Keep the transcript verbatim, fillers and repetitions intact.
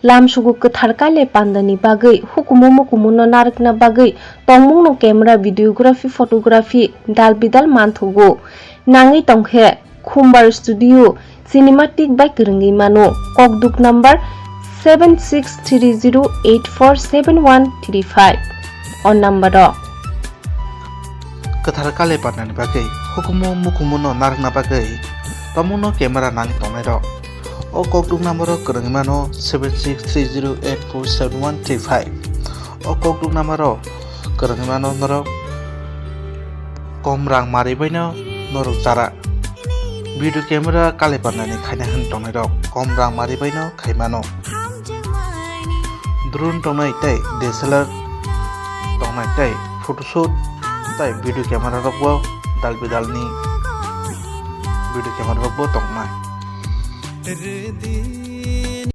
Lamsugo kwthar kale pandani bagwi hukumu mukumu no narwkna bagwi tongmung no camera, videography, photography dal bidal manthogo. Nangwi tongkhe Khumbar Studio cinematic bai kwrwngwi mano. Kokduk number seven six three zero eight four seven one three five. O number o. Kwthar kale pandani bagwi hukumu mukumu no narwkna bagwi tongmung no camera nangwi tongnai rok. O kokduk number o kwrwngwi mano seven six three zero eight four seven one three five. O kokduk number o kwrwngwi mano norok kom rang mari baino norok chara video camera kale pandani khaina hwn tongnai rok kom rang mari baino khai mano. Drone tongnai tei D S L R tongnai tei photoshoot tei video camera rok bo dal bidal ni video camera rok bo tongnai.